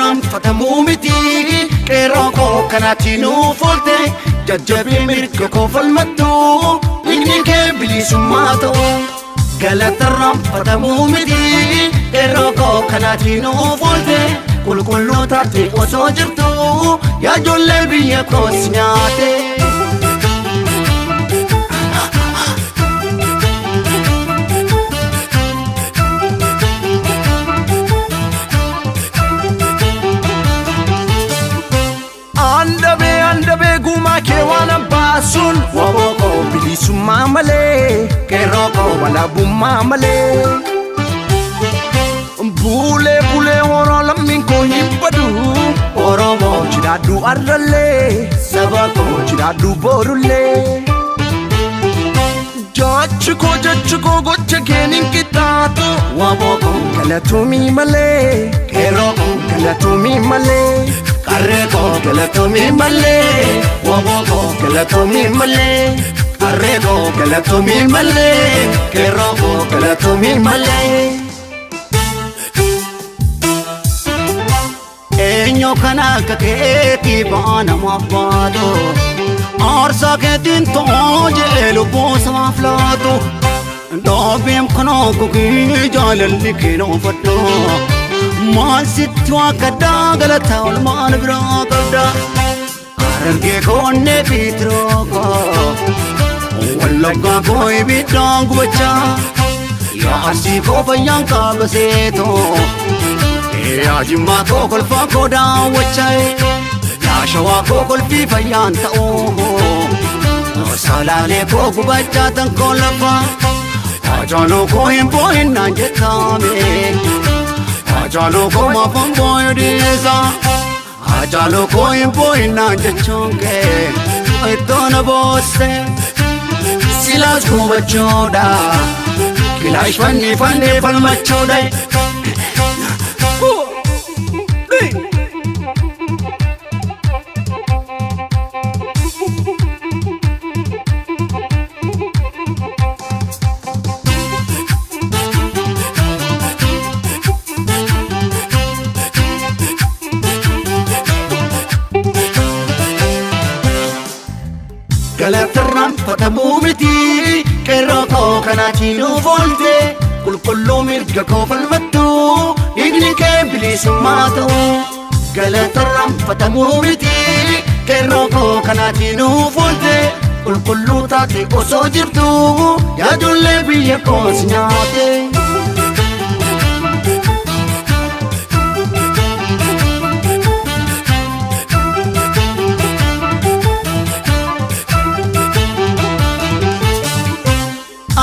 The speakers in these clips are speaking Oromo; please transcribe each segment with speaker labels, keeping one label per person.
Speaker 1: Galatarraanfatamuu miti qeerroo koo kanaatti nuuf oolte jajjabee mirga koo falmattu dhiigni kee bilisummaa ta'u. Galatarraanfatamuu miti qeerroo koo kanaatti nuuf oolte qulqulluu taate osoo jirtu yaa ijoollee biyya koos nyaate.
Speaker 2: Andabee andabee gumaa kee waan abbaasuun
Speaker 1: Waboo koo
Speaker 2: bilisummaa malee
Speaker 1: qeerroo koo
Speaker 2: walabummaa malee. Bulee bulee horaa lammiin koo hin badu
Speaker 1: Oromoo
Speaker 2: jiraadhu arrallee
Speaker 1: saba koo
Speaker 2: jiraadhu borullee. Jechi koo jechi koo gocha keen hin qixxaatu
Speaker 1: waboo koo
Speaker 2: galatoomii malee
Speaker 1: qeerroo koo
Speaker 2: galatoomii malee
Speaker 1: qarree koo galatoomii malee waboo koo galatoomii malee qarree koo galatoomii malee qeerroo koo galatoomii malee. Eenyu kana akka keetii baanamaaf baatu aarsaa keetiin ta'oo jedhee lubbuu samaaf laatu dhoobeem kanoo gogii jaalalli keenoo fadhu maal sitti waa gaddaa galataa olmaan biraa qabda Harargee koo onnee fiitiroo koo Wallaggaa koo ibiddaan gubachaa yaa Arsii koo fayyaan qaaba seetoo Yaa Jimmaa koo kolfaa koo daawwachaa yaa Shawaa koo kolfii fayyaan ta'uu Salaalee koo gubachaa tan koo lafaa Haacaaluu koo hin boo'innaan jettaame Haacaaluu koo maafan boo'u dhiisa Haacaaluu koo hin boo'innaan jechuun kee ittoo na boosse Silaas gubachuudha Kilaash fannii fannee falmachuudha. Galatarraanfatamuu miti qeerroo koo kanaatti nuuf oolte qulqulluu mirga koo falmattu dhiigni kee bilisummaa ta'u. Galatarraanfatamuu miti qeerroo koo kanaatti nuuf oolte qulqulluu taate osoo jirtu yaa ijoollee biyya koos nyaate.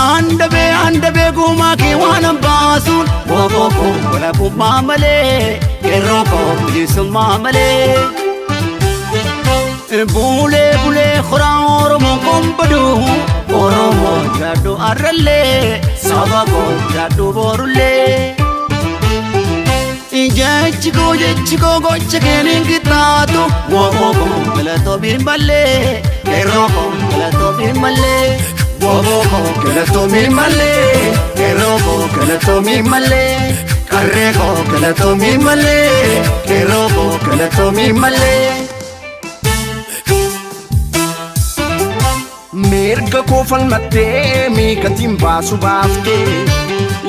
Speaker 1: Andabee andabee gumaa kee waan hambaasuun waboo koo walabummaa malee qeerroo koo bilisummaa malee. Bulee bulee horaa Oromoon kun badu Oromoo jiraadhu arrallee saba koo jiraadhu borullee. Jechi koo jechi koo gocha keen hin qixxaatu waboo koo galatoomii malee qeerroo koo galatoomii malee. Waboo koo galatoomii malee qeerroo koo galatoomii malee qarree koo galatoomii malee qeerroo koo galatoomii malee.
Speaker 2: Mirga koo falmattee miikatiin baasu baaftee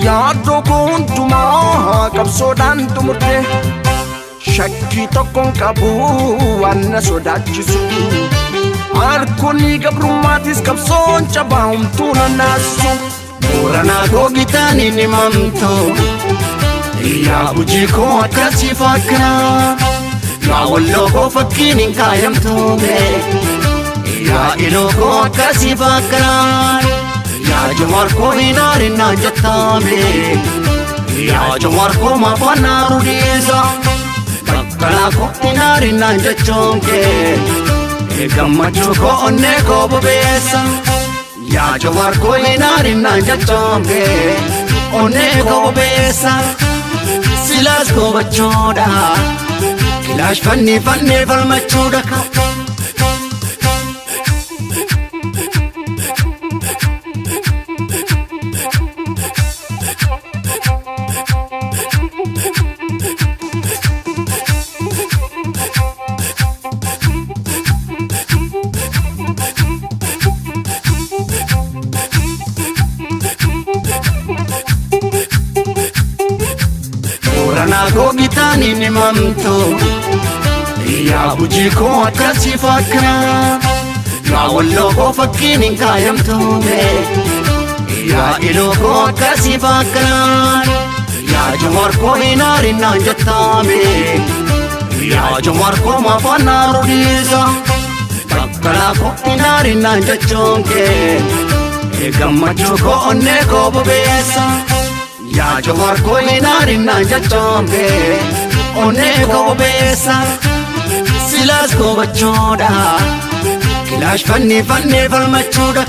Speaker 2: yaaddoo koo hundumaa qabsoodhaan xumurte shakkii tokkoon qabu waan na sodaachisu harkoonni gabrummaatis qabsoon cabaa homtuu na naassu.
Speaker 1: Booranaa koo gitaan hin himamtu yaa Gujii koo akkasii fakkaa yaa Walloo koo fakkiin hin kaayamtu yaa Iluu koo akkasii fakkaa yaa Jawaar koo hin aarinnaan jettaame yaa Jawaar koo maafaan aaruu dhiisa Bakkalaa koo hin aarinnaan jechuun kee gammachuu koo onnee koo bobeessa. Yaa Jawaar koo hin aarinnaan jechuun kee onnee koo bobeessa. Silaas gubachuudha kilaash fannii fannee falmachuudha. koo gitaan hin himamtu. Yaa Gujii koo akkasiif akkana. Yaa Walloo koo fakkiin hin kaayamtu. Yaa Iluu koo akkasiif akkana. Yaa Jawaar koo hin aarinaan jettaame. Yaa Jawaar koo maafaan naaruu dhiisa. Bakkalaa koo hin aarinaan jechuun kee. Gammachuu koo onnee koo bobeessa. Yaa Jawaar koo hin aarinaan jechuun kee. Onnee koo bobeessa. Silaas gobachuudha. Kilaash fannee fannee falmachuudha.